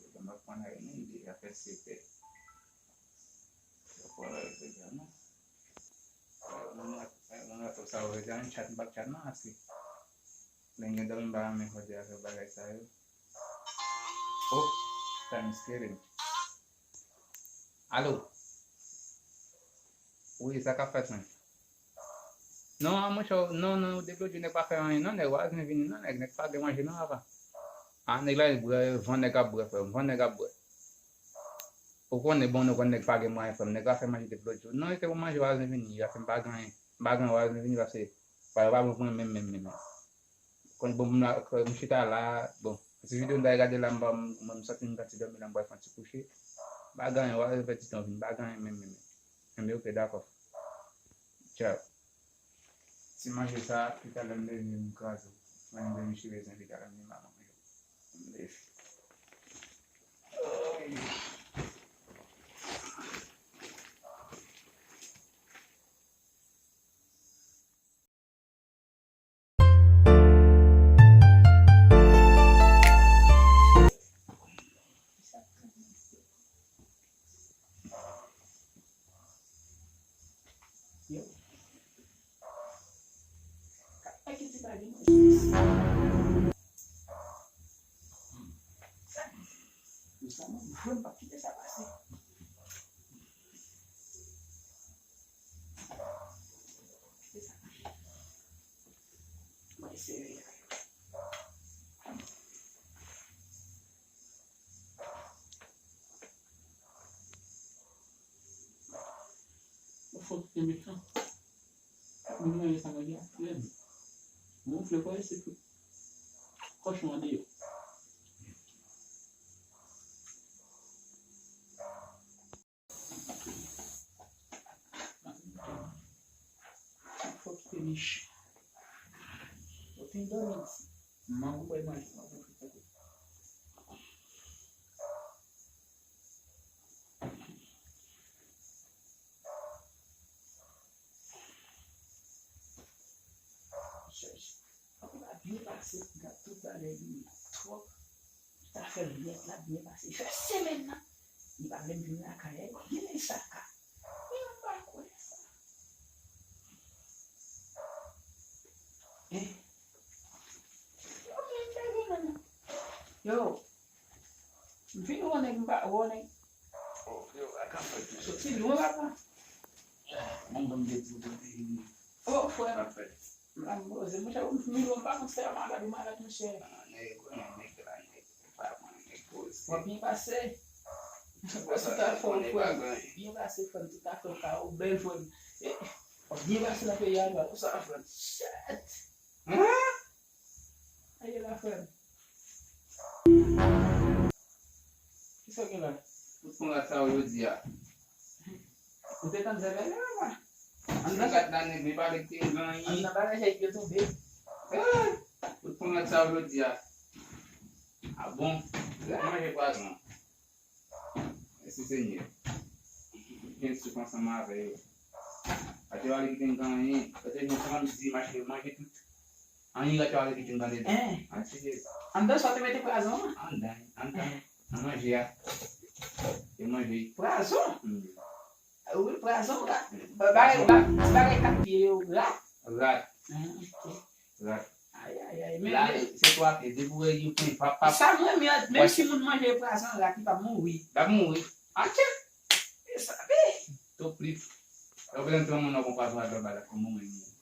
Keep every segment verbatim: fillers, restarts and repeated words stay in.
Yo konn ap pran lari, men li deja fè sèt è. Yo pran lari deja, non. Mwen, mwen, mwen, sa yo deja, chat, m pa chat, non, ase. Lè m gen dòmi, m pa renmen fè de afè bagay sa yo. Oh, time is killing. Alo? Wi, sa k ap fèt, men? Non, a monchè, non, non, deblodye, nèg pa fè anyen, non, nèg, waz, men vini, non, nèg, nèg pa gen manje, non, papa. A, nèg la, li bwè, van nèg ap bwè, frè m, van nèg ap bwè. Ou konnen, bon, nou konn nèg pa gen mwayen, frè m, nèg la fè manje deblodye. Non, li te pou manje, waz, men vini, pase m pa gen anyen, m pa gen waz, men vini, pase, pa, yo pa bon pou mwen menm, menm, menm, menm. Konn bon, m la, m chita la, bon, ti videyo m ta gade la, m pa, m, m santi m santi dòmi la, m pral fè yon ti kouche. M pa gen anyen, w a fè ti tan vin, m pa gen anyen menm, menm, menm. Enben, oke, dakò. Tchao. Ti manje sa, pitalè m leve, m kraze. Mwen, m leve, m chire zen, pitalè m vin ba mwen manje. M leve. Sa, mwen, mwen pa kite sa pase. Mwen eseye. Ou fòk te met tan. Mwen manje sa manje a frèm. Mwen flè kò isi tout. Kòchon an deyò. Fòk te mechan. Ou te dòmi di. Manman ou bay manje, manman ou fè. Chèch. Li pa byen pase, gad tout bagay li twòp. Li ta fè l nèt la byen pase. Li fè semèn nan. Li pa menm vin lakay la. Li gen sa ka. Men m pa kwè sa. Eh. Yo, men m ta gen nan. Yo. M fin wè nèg, m pa wè nèg. Oh, yo, a ka fè. Soti lwen, papa. Mwen, bon, m te di, bon, oh, frè. A fè. M la, m poze, monchè, ou fin lwen, m pa konn se malad ou malad, monchè. Ah, nèg, nèg la, nèg, pa mwen, nèg poze. W ap byen pase. Ou tout afè w, frè m. Byen pase, frè m, tout afè w ka, ou bèl, frè m. Eh, w ap byen pase nan peyi a, frè m. Ou sa, frè m. Shit. Hein? Aye la, frè m. Kisa w gen la? Tout konn gad sa w jodi a. Ou te tann zèbèlè la, la. Anndan kat la, nèg li pale ki te gen anyen. Anndan bagay sa yo tonbe. Ah! Tout konn gad sa w jodi a. Ah bon? Lè manje pwazon. Mèsi Senyè. Gen souf ansanm avè yo. Atè w ale ki te gen anyen. Atè gen samdi mache manje tout. Anyen gate w ale ki te gen gade. Hein? Atè. Anndan sa w te mete pwazon an? Anndan, anndan. Nan manje a. Te manje. Pwazon? Hmm. Wi, pwazon, rat. Bagay, rat, ti bagay kat pye yo, rat. Rat. Ah, ok. Rat. Ay, ay, ay, men, la, men se twa pye, depi w wè yo plen, pap, pap. Sa mwen, men, menm si moun manje pwazon rat, li pa mouri. L ap mouri. Atye! E sa, bi! Tou pli. Lè w bezwen pran moun nan pwazon rat, lòt bagay, kòman mwen mouri?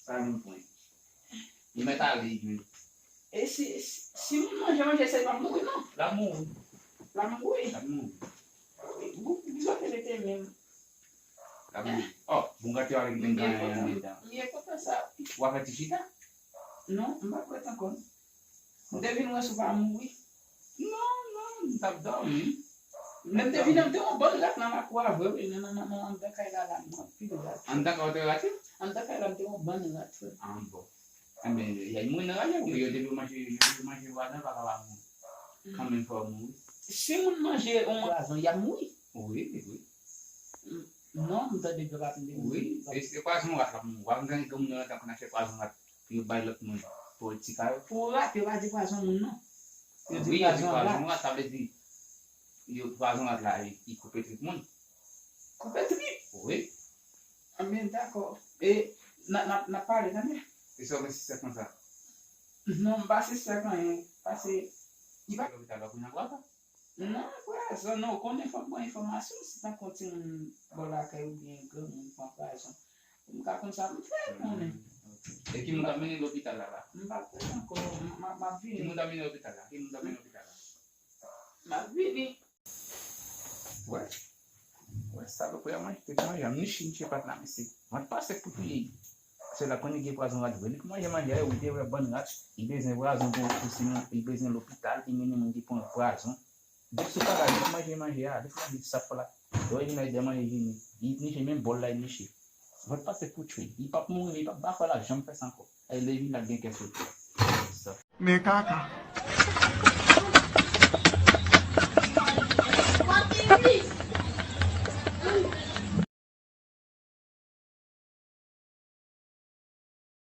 Sa vin pwen. Li mèt ale, jwenn. E si, si, si moun manje, manje, sa li pa mouri, non? L ap mouri. L ap mouri? L ap mouri. Gou, gou, sa te mete menm. L ap mouri. Oh, bon gate w ale ki te gen anyen anndan. Li enpòtan sa. W a fè ti chita? Non, m pa prèt ankò. M te vin wè si w pa mouri. Non, non, m t ap dòmi. Lè m te vini, m te yon bann rat nan lakou a vre, wi. Nan, nan, nan, nan, anndan kay la, la, m anpil rat. Anndan kay ou te rate? Anndan kay la, m te yon bann rat, frè. Ah, bon. Enben, y a moun nan raje, wi, yo te vle manje, yo te vle manje vwazen, pa ka pa mouri. Kanmenm fò mouri. Si moun manje yon pwazon, y ap mouri. Wi, wi. Non, m tande pèp ap mouri. Wi, e se pwazon rat la mouri. W ap gen moun nan konn achte pwazon rat pou yo bay lòt moun. Pou ti ka yo. Pou rat, yo pa di pwazon moun, non. Yo di pwazon rat. Wi, yo di pwazon rat, sa vle di yo pwazon rat la, li koupe trip moun. Koupe trip? Wi. Anben, dakò. E, n a, n a, n a pale, tande? E sa w gen sisèk konsa? Non, m pa sisèk anyen. Pase, li pa. Lopital la pou nan pwazon? Non, pwazon, non, ou konnen fòk mwen enfòmasyon, si tankou yon timoun bò lakay oubyen granmoun pran pwazon. Pou m ka konn sa pou m fè konnen. E ki moun k ap mennen lopital la la? M pa kwè ankò, m ap vini. Ki moun k ap mennen lopital la? Ki moun k ap mennen lopital la? M ap vini. Wè. Wè, salopri a manje tout manje. M niche, niche pat la, mesye. Mwen pase pou touye. Se la konnen gen pwazon rat vre. Li pou manje manje a, ou te wè bann rat. Li bezwen pwazon pou, pou sinon, li bezwen lopital, li mennen moun ki pran pwazon. Depi sou kaka, li pou manje manje a, li pou manje sap la. Lè w vin la, li manje vini. Li niche, menm bòl la, li niche. Mwen pase pou touye. Li p ap mouri, li p ap ba fè la, janm fè sa ankò. Ay, lè vin la, gen kè soti. Sa. Men kaka.